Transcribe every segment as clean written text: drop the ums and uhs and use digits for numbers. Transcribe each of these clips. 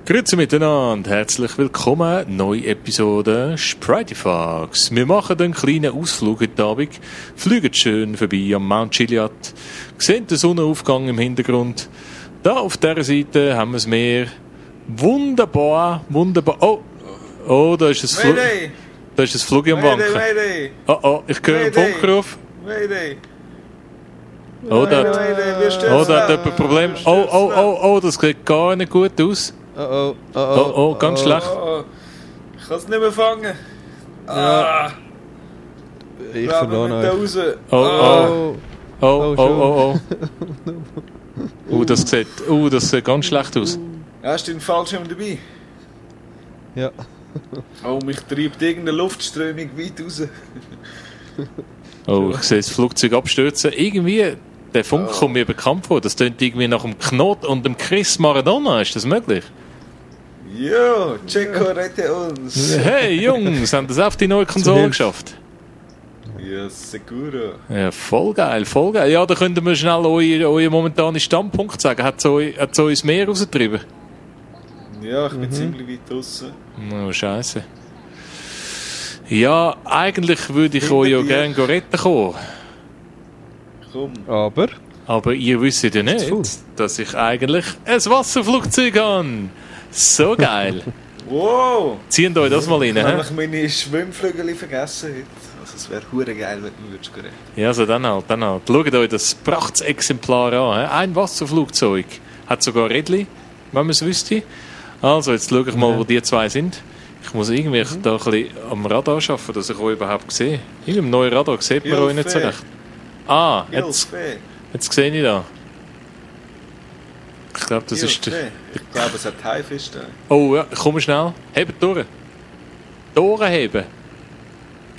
Grüezi miteinander, herzlich willkommen, neue Episode Sprightyfox. Wir machen einen kleinen Ausflug heute Abend, fliegen schön vorbei am Mount Chiliad, sehen den Sonnenaufgang im Hintergrund. Da auf dieser Seite haben wir das Meer. Wunderbar. Oh, da ist ein Da ist ein Flug am Wanken. Oh, ich höre einen Funkruf. Oh, da hat jemand ein Problem. Oh, das sieht gar nicht gut aus. Oh, ganz schlecht. Ich kann es nicht mehr fangen. Ich verloren euch. Das sieht ganz schlecht aus. Hast du den Fallschirm dabei? Ja. Oh, mich treibt irgendeine Luftströmung weit raus. Oh, ich sehe das Flugzeug abstürzen. Irgendwie, der Funk kommt mir bekannt vor. Das klingt irgendwie nach dem Knot und dem Chris Maradona. Ist das möglich? Jo, Checo, rette uns. Hey Jungs, haben das auf die neue Konsole geschafft? Ja, seguro. Ja, voll geil. Ja, da könnt ihr mir schnell euren momentanen Standpunkt sagen. Hat es euch ins Meer rausgetrieben? Ja, ich bin ziemlich weit draussen. Oh, Scheiße. Ja, eigentlich würde ich euch ja gerne retten kommen. Komm. Aber ihr wisst ja nicht, dass ich eigentlich ein Wasserflugzeug habe. So geil. Wow. Zieht euch das mal rein. Ich habe meine Schwimmflügel vergessen heute. Also es wäre hure geil, wenn du würdest retten. Ja, also dann halt. Schaut euch das Prachtexemplar an. Ein Wasserflugzeug. Hat sogar Rädchen, wenn man es wüsste. Also, jetzt schaue ich mal, wo die zwei sind. Ich muss irgendwie da ein bisschen am Radar arbeiten, dass ich euch überhaupt sehe. Irgendein neues Radar sieht man euch nicht so recht. Ah, jetzt sehe ich da. Ich glaube, das ist der... Ich glaube, es hat Haifisch da. Oh ja, komm schnell. Hebt die Ohren. Die Ohren heben.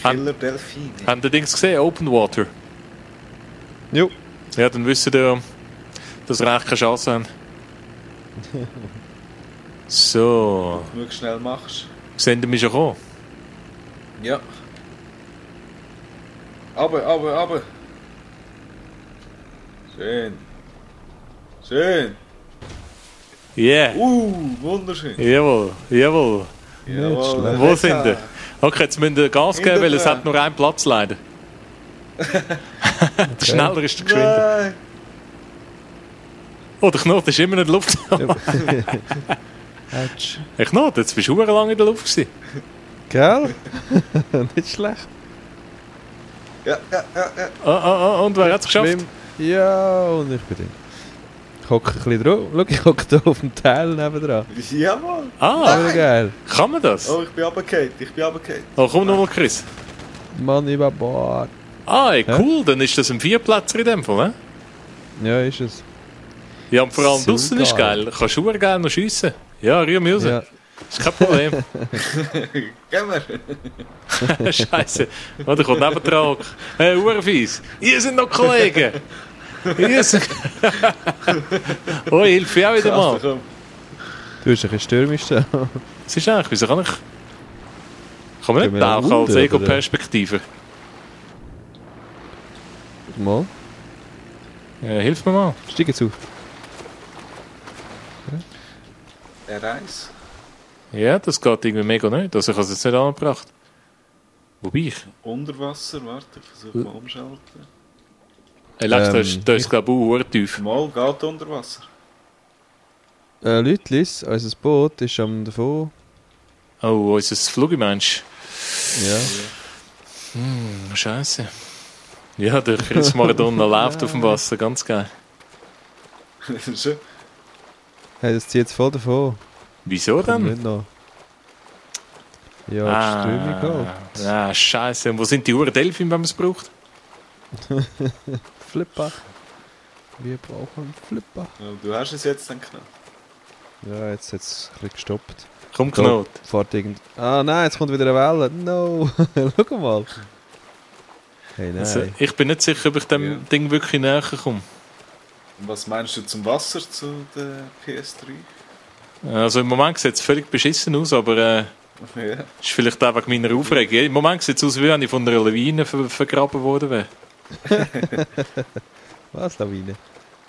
Killer Delfine. Habt ihr Dings gesehen? Open Water. Jo. Ja, dann wisst ihr, dass wir eigentlich keine Chance haben. So. Wenn du schnell machst. Sehen Sie mich schon kommen? Ja. Aber. Schön. Yeah. Wunderschön. Jawohl. Jawohl. Wo sind ihr? Okay, jetzt müsst ihr Gas geben, weil es hat nur einen Platz leider. Schneller ist der geschwind. Oh, der Knoten ist immer in der Luft. Der Knoten, jetzt bist du sehr lange in der Luft gewesen. Gell? Nicht schlecht. Ja. Oh, und wer hat es geschafft? Ja, und ich bin drin. Ich hocke ein bisschen drauf. Schau, ich hocke hier auf dem Teil nebendran. Jawohl. Geil. Kann man das? Oh, ich bin runtergefallen. Oh, komm nochmal, Chris. Mann, über Bord. Cool, dann ist das ein Vierplätzer in dem Fall, ne? Ja, ist es. Ja, und vor allem So draussen ist geil. Kannst du geil noch schiessen. Ja, rühr mich raus. Ja. Ist kein Problem. Gehen wir. Scheiße. Oh, da kommt Nebentrag. Hey, Uhrfies. Ihr sind noch Kollegen. Oh, ich helfe auch wieder mal. Du bist ein bisschen stürmisch da. Was ist eigentlich? Wieso kann man nicht tauchen als Ego-Perspektive? Mal. Hilf mir mal. Steig jetzt auf. Reis. Ja, das geht irgendwie mega nicht. Also ich habe es jetzt nicht angebracht. Wobei ich... Unter Wasser, warte, ich versuche mal umschalten. Da ist glaube ich tief. Mal, geht unter Wasser. Leutlis, unser Boot ist am davon. Oh, unser Flugimensch. Ja. Scheiße. Ja, der Chris Maradona läuft auf dem Wasser, ganz geil. Schön. Hey, das zieht jetzt voll davon. Wieso denn? Nicht noch. Ja, die Strömung halt. Scheiße. Und wo sind die Uhren Delfin, wenn man es braucht? Flipper. Wir brauchen einen Flipper. Ja, du hast es jetzt dann knapp. Ja, jetzt hat es ein bisschen gestoppt. Komm, Knot. Nein, jetzt kommt wieder eine Welle. No. Schau mal. Hey, nein. Also, ich bin nicht sicher, ob ich dem Ding wirklich näher komme. Und was meinst du zum Wasser, zu der PS3? Also im Moment sieht es völlig beschissen aus, aber ist vielleicht auch wegen meiner Aufregung. Im Moment sieht es aus, wie wenn ich von einer Lawine vergraben worden wäre. Was, Lawine?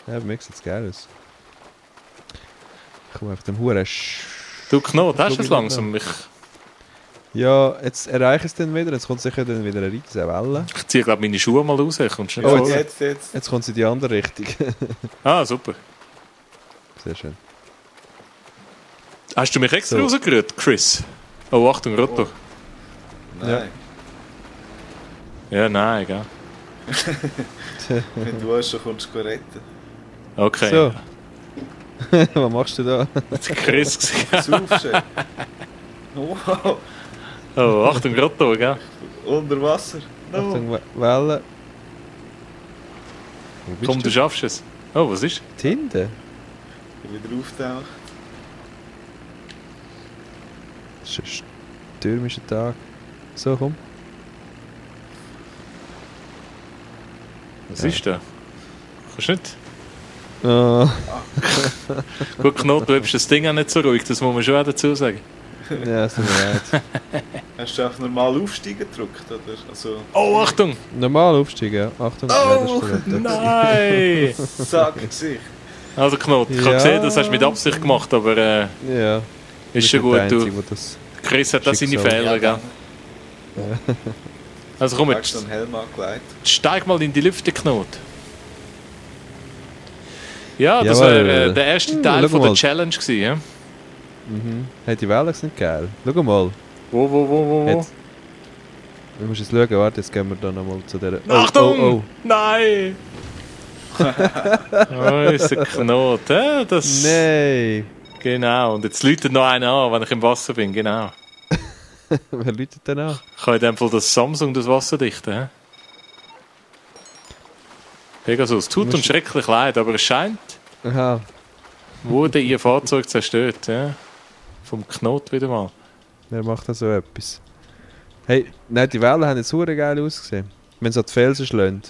Ja, bei mir sieht es geil aus. Ich komme auf dem Huren Du Knot, hast du es Schau langsam? Ja, jetzt erreiche ich es dann wieder. Jetzt kommt sicher dann wieder eine riesige Welle. Ich ziehe, glaube meine Schuhe mal raus. Kommst du nicht Oh, vor? jetzt. Jetzt kommt sie in die andere Richtung. Ah, super. Sehr schön. Hast du mich extra So. rausgerührt, Chris? Oh, Achtung, Rotto. Nein. Ja, nein, gell? Wenn du weißt, dann kommst du retten. Okay. So. Was machst du da? Das war Chris. Saufst Wow. Oh, Achtung, Rotto, gell? Unter Wasser. No. Achtung, Welle. Wo bist Komm, du schaffst es. Oh, was ist? Tinte? Wieder auftaucht. Das ist ein stürmischer Tag. So, komm. Was Ja. ist da? Kannst du nicht? Oh, Gut, Knot, du hast das Ding auch nicht so ruhig, das muss man schon auch dazu sagen. ja, es tut mir leid. Hast du auf normal aufsteigen gedrückt? Oder? Also, Oh, Achtung! Normal aufsteigen, ja. Achtung, ja, das ist verletzt. Nein! sag Gesicht. Also Knot, ich habe Ja. gesehen, das hast du mit Absicht gemacht, aber Ja. ist schon nicht der gut. Du, Einzige, der das... Chris hat da seine Schicksal. Fehler, gell? Also komm, Du hast jetzt einen Helm angelegt. steig mal in die Lüfte, Knot. Ja, das Jawohl. wäre der erste Teil schau von der mal. Challenge gewesen, ja? Mhm. Hey, die Wellen sind geil. Schau mal. Wo? Jetzt. Du musst jetzt schauen, warte, jetzt gehen wir da nochmal zu der... Achtung! Oh, Nein! Oh, ist der Knot, das... Nein! Genau, und jetzt läutet noch einer an, wenn ich im Wasser bin, genau. Wer läutet denn an? Ich kann in dem Fall das Samsung das Wasser dichten, hä? Pegasus, tut uns schrecklich leid, aber es scheint, Aha. wurde ihr Fahrzeug zerstört, ja? Vom Knot wieder mal. Wer macht da so etwas? Hey, nein, die Wellen haben jetzt super geil ausgesehen. Wenn sie an die Felsen schlagen,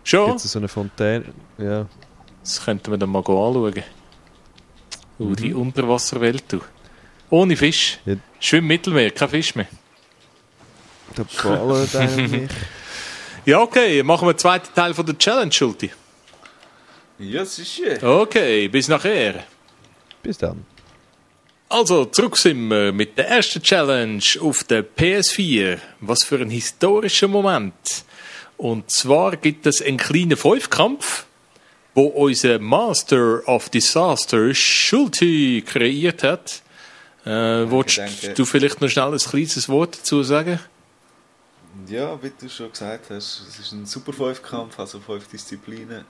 Schon? gibt es so eine Fontäne. Ja. Das könnten wir dann mal anschauen. Die Unterwasserwelt, du. Ohne Fisch. Ja. Schwimm Mittelmeer, kein Fisch mehr. Da ballert eigentlich. Ja, okay, machen wir den zweiten Teil von der Challenge, Schulti. Ja, sicher. Okay, bis nachher. Bis dann. Also, zurück sind wir mit der ersten Challenge auf der PS4. Was für ein historischer Moment. Und zwar gibt es einen kleinen Fünfkampf, wo unser Master of Disaster Schulte kreiert hat. Willst danke. du vielleicht noch schnell ein kleines Wort dazu sagen? Ja, wie du schon gesagt hast, es ist ein Super 5-Kampf, also 5 Disziplinen.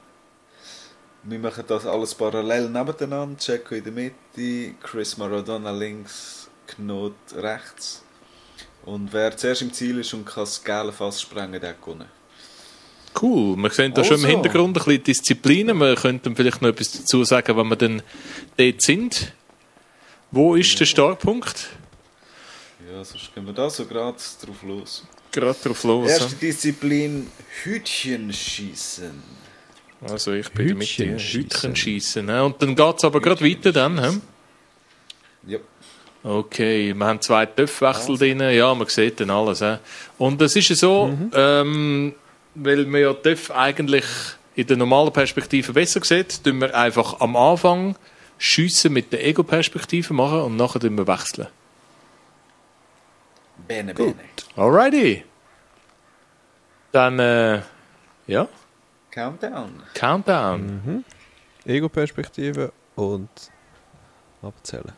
Wir machen das alles parallel nebeneinander. Jacko in der Mitte, Chris Maradona links, Knot rechts. Und wer zuerst im Ziel ist und kann das gelbe Fass sprengen, der hat gewonnen. Cool, wir sehen da schon im Also. Hintergrund ein bisschen Disziplinen. Wir könnten vielleicht noch etwas dazu sagen, wenn wir dann dort sind. Wo ist der Startpunkt? Ja, sonst gehen wir da so gerade drauf los. Gerade drauf los. Erste Disziplin, Hütchenschießen. Also ich bin in der Mitte. Hütchenschiessen. Hütchenschiessen. Und dann geht es aber gerade weiter dann. He? Ja. Okay, wir haben 2 Töpfwechsel drin. Ja, man sieht dann alles. He? Und es ist ja so, weil man ja Töpf eigentlich in der normalen Perspektive besser sieht, tun wir einfach am Anfang Schiessen mit der Ego-Perspektive machen und nachher tun wir wechseln. Bene, bene. Alrighty. Dann, ja, Countdown. Countdown. Ego-Perspektive und abzählen.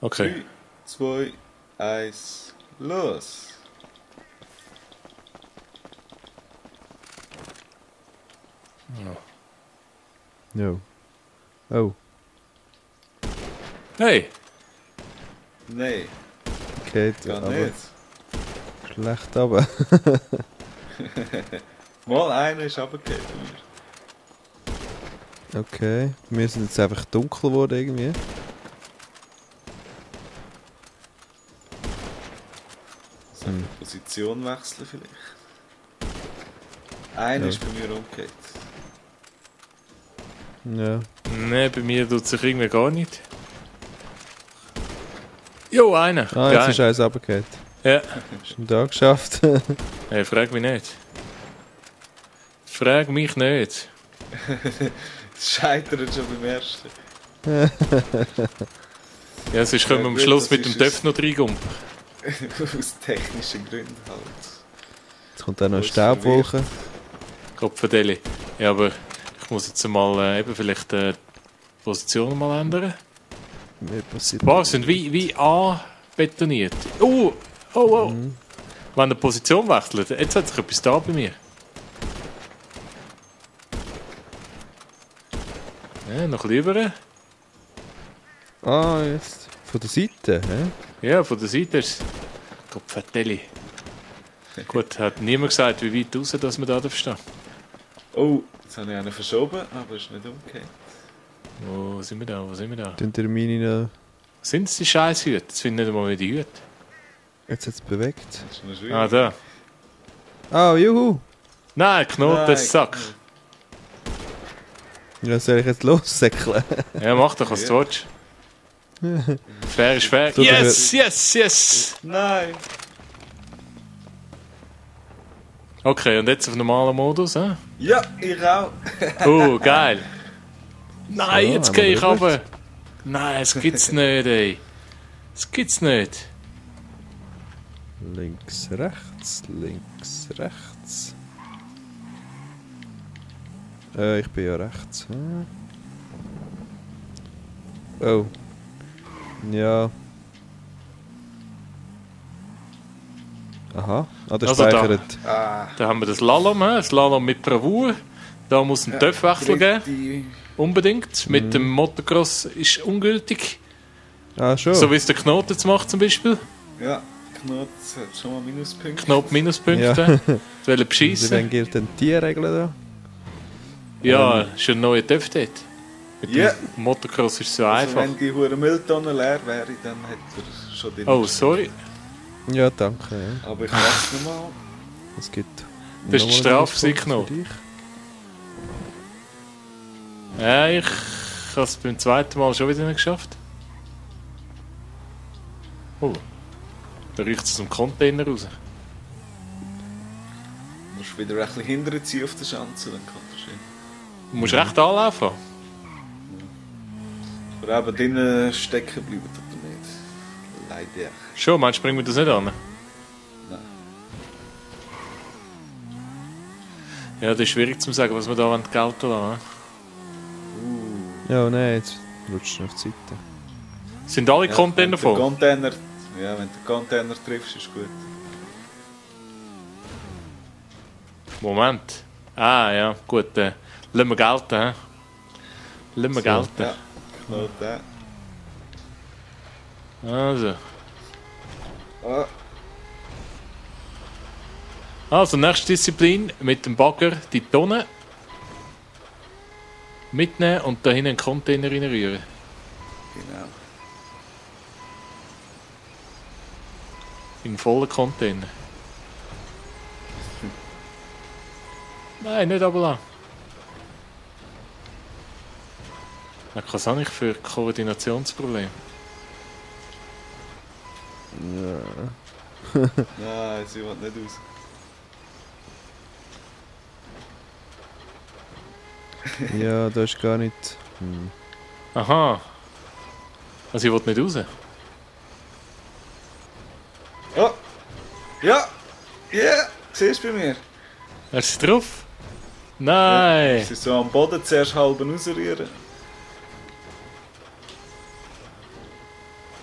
Okay. 3, 2, 1, los. No. Oh, Hey, Nein, geht gar aber nicht. schlecht aber. Mal einer ist runtergefallen. Okay, wir sind jetzt einfach dunkel geworden irgendwie. Position wechseln vielleicht. Einer Ja. ist bei mir umgekehrt. Ja. nein, bei mir tut sich irgendwie gar nicht. Jo, einer. Ah, jetzt Geil. ist eins runtergefallen. Ja. Schon da geschafft. Hey, frag mich nicht. Frag mich nicht. Es scheitert schon beim ersten. Ja, sonst können wir am gut, Schluss das mit dem ist Töpf noch reingumpen. Aus technischen Gründen halt. Jetzt kommt auch noch eine Wo ist Staubwolke. Kopfverdeli. Ja, aber ich muss jetzt mal eben vielleicht die Position mal ändern. Mir passiert Die Bars sind wie anbetoniert. Oh. Wenn die Position wechselt, jetzt hat sich etwas da bei mir. Ja, noch lieber. Ah, jetzt. Von der Seite, hä? Ja, von der Seite ist es. Kopfverdeli. Gut, hat niemand gesagt, wie weit raus, dass wir da stehen. Oh, jetzt habe ich einen verschoben, aber ist nicht umgekehrt. Wo sind wir da? Den Termine noch. Sind es die scheiß Hüte? Jetzt finde ich nicht einmal mehr die Hüte. Jetzt hat es bewegt. Das ist noch schwierig. Ah, da. Ah, juhu! Nein, Knoten, Nein, Sack. Ja, soll ich jetzt lossäckeln? Ja, mach doch, was du willst. Fair ist fair. So, Yes! Nein! Okay, und jetzt auf normalen Modus, hä? Ja, ich auch. Oh, geil. Nein, So, jetzt haben wir gehe ich geschaut. runter. Nein, es gibt's nicht, ey. Es gibt's nicht. Links, rechts, links, rechts. Ich bin ja rechts. Hm. Oh. Ja. Aha. Ah, der Also da. speichert. Ah, Da haben wir das Slalom, hä? Slalom mit Bravour. Da muss ein Töpfwechsel geben. dritte- Unbedingt. Mit dem Motocross ist ungültig. Ah, schon. So wie es der Knoten jetzt macht zum Beispiel. Ja, Knot hat schon mal Minuspunkte. Knopf Minuspunkte. Ja. Wollen Wie beschissen. gilt denn die Regel da? Ja, schon ein neuer Töpf dort. Mit Ja. dem Motocross ist es so Also einfach. wenn die hure Mülltonne leer wäre, dann hätte er schon den. Oh, sorry. Ja, danke. Ja. Aber ich lasse ihn mal. Es gibt. Das ist die nochmal einen Strafe, Minuspunkt Signo. für dich. Ja, ich habe es beim zweiten Mal schon wieder nicht geschafft. Oh. Da riecht es aus dem Container raus. Du musst wieder ein bisschen hinterher ziehen auf der Schanze, dann kann das schön. Du musst recht anlaufen. Aber eben drinnen stecken bleiben tut er nicht. Leider. Schon, meinst du, bringen wir das nicht an? Nein. Ja, das ist schwierig zu sagen, was wir da gelten lassen. Ja, nein, jetzt rutscht du auf die Seite. Sind alle Ja, Container wenn voll? der Container, ja, wenn du den Container triffst, ist gut. Moment. Ah, ja, gut. Lassen wir gelten, hä? Lassen wir gelten. Ja, Knot den. Also. Ah, Also, nächste Disziplin mit dem Bagger die Tonne mitnehmen und da hinten einen Container reinrühren. genau. In einen vollen Container. Nein, nicht runterlassen. Was habe ich für Koordinationsprobleme? Nein, sie will nicht raus. Ja, da ist gar nicht. Aha. Also ich will nicht raus. Oh! Ja! Ja! Siehst du bei mir? Er ist drauf. Nein. Sie so am Boden zuerst halb rausrühren.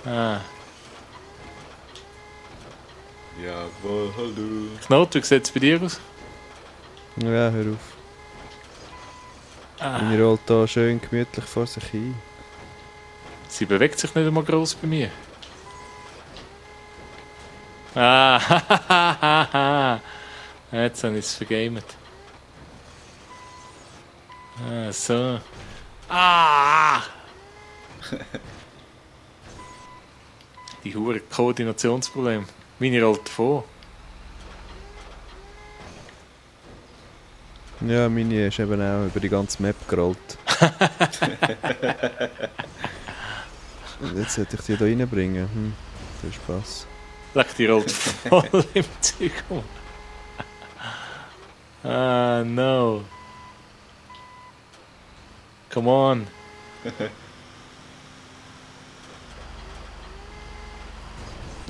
Ah. Jawohl, hallo. Knot, wie sieht es bei dir aus? Ja, hör auf. Ah. Meine rollt da schön gemütlich vor sich hin. Sie bewegt sich nicht einmal gross bei mir. Ah, jetzt habe ich es vergamet. Ah, so. Ah! Die hure Koordinationsprobleme. Meine rollt davon. Ja, meine ist eben auch über die ganze Map gerollt. Und jetzt sollte ich die da reinbringen. Viel Spaß. Leck, die rollt voll im Zeug um. Ah, no. Come on.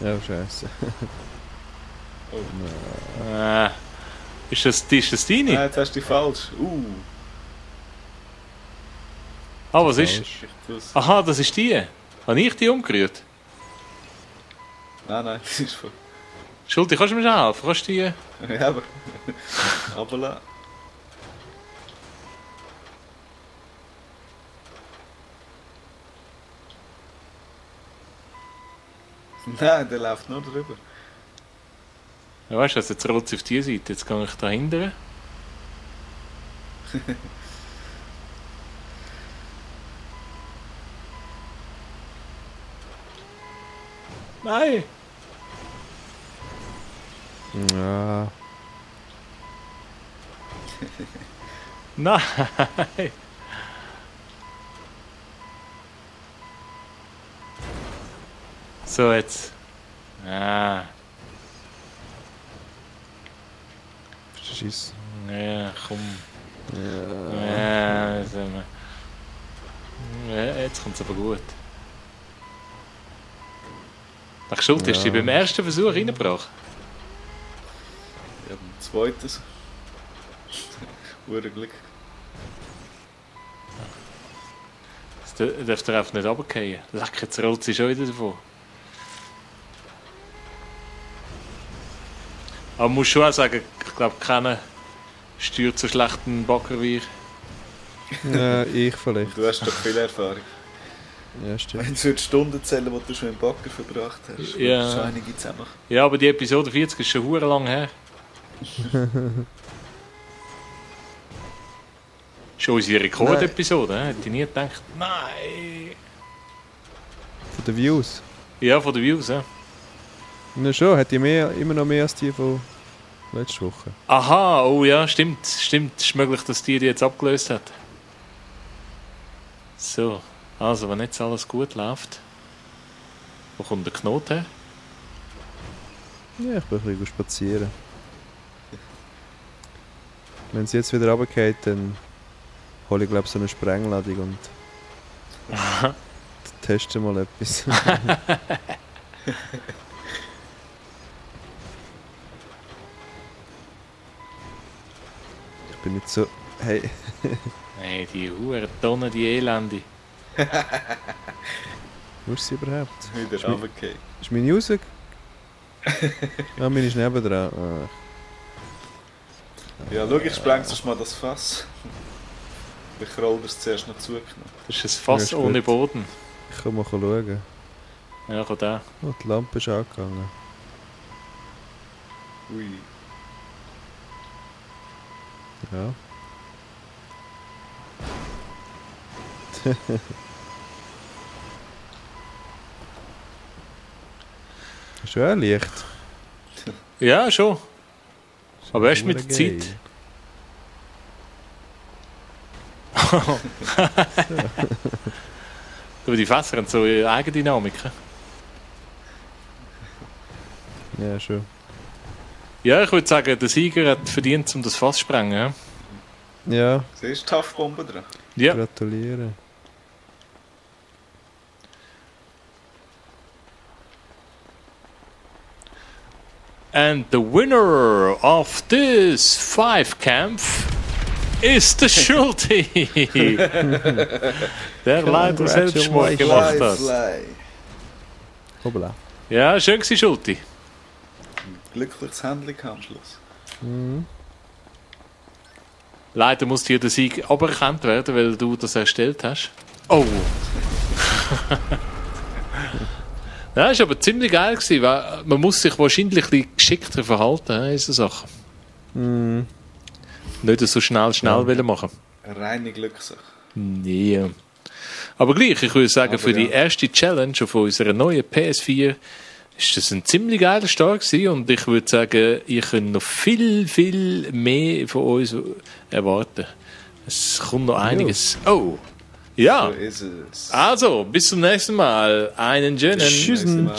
Ja, scheiße. Ist das deine? Nein, jetzt hast du die falsch. Ah, was ist? Falsch. Aha, das ist die. Habe ich die umgerührt? Nein, das ist von... Schulti, kannst du mir schon helfen? Kannst du die... Ja, aber... Aber... Nein, der läuft nur drüber. Ja, weißt du, jetzt rollt sie auf diese Seite. Jetzt gehe ich da hinten. Nein! Ja. Nein! So, jetzt. Ah. Verstehst Ja, komm. du? Ja, jetzt kommt es aber gut. Ach, Schuld, hast du sie beim ersten Versuch reingebracht? Ja, beim zweiten. Glück. Das darf der einfach nicht runterfallen. Leck, jetzt rollt sie schon wieder davon. Aber man muss schon auch sagen, ich glaube, keiner steuert so schlecht einen Bagger wie ich. Ja, ich vielleicht. Du hast doch viel Erfahrung. Ja, stimmt. Wenn du Stunden zählen, die du schon im Bagger verbracht hast, Ja. schon einige zusammen. Ja, aber die Episode 40 ist schon hure lang her. Schon unsere Rekordepisode, hätte ich nie gedacht. Nein! Von den Views. Ja, von den Views, ja. Na schon, hat die immer noch mehr als die von letzter Woche. Aha, oh ja, stimmt. Stimmt, es ist möglich, dass die jetzt abgelöst hat. So, also, wenn jetzt alles gut läuft. Wo kommt der Knoten her? Ja, ich bin ein bisschen spazieren. Wenn sie jetzt wieder runtergeht, dann hole ich glaube so eine Sprengladung und teste mal etwas. Ich bin nicht so... Hey, Hey, die hure Tonne, die Elende. wo ist sie überhaupt? Wieder runtergefallen. Ist meine raus? Ja, meine ist nebendran. Ah. Ja, schau, ich spreng sonst mal das Fass. Ich roll das zuerst noch zugeknallt. Das ist ein Fass Ja, ohne gut. Boden. Ich kann mal schauen. Ja, kommt auch. Oh, die Lampe ist angegangen. Ui. Ja. Ist schon ein Licht. Ja, schon. Aber erst Hure mit der geil. Zeit. Aber die Fässer haben so ihre Eigendynamik. Ja, schon. Ja, ich würde sagen, der Sieger hat verdient, um das Fass zu sprengen. Ja, Siehst du die Taftbombe dran? Ja. gratuliere. And the winner of this 5-Kampf ist der Schulti. Der leider Selbstmord gemacht hat. Fly. Hoppla. Ja, schön gewesen, Schulti. Glückliches Handling am Schluss. Mhm. Leider muss dir der Sieg aberkannt werden, weil du das erstellt hast. Oh! Ja, das war aber ziemlich geil gewesen, weil man muss sich wahrscheinlich ein bisschen geschickter verhalten in so Sachen. Mhm. Nicht so schnell wollen machen. Eine reine Glückssache. Nee. Aber gleich, ich würde sagen, Aber für die ja. erste Challenge auf unserer neuen PS4 ist das ein ziemlich geiler Start gewesen und ich würde sagen, ihr könnt noch viel, viel mehr von uns erwarten. Es kommt noch einiges. Oh! Ja! So ist es. Also, bis zum nächsten Mal. Einen schönen Tschüss. Nächstes Mal.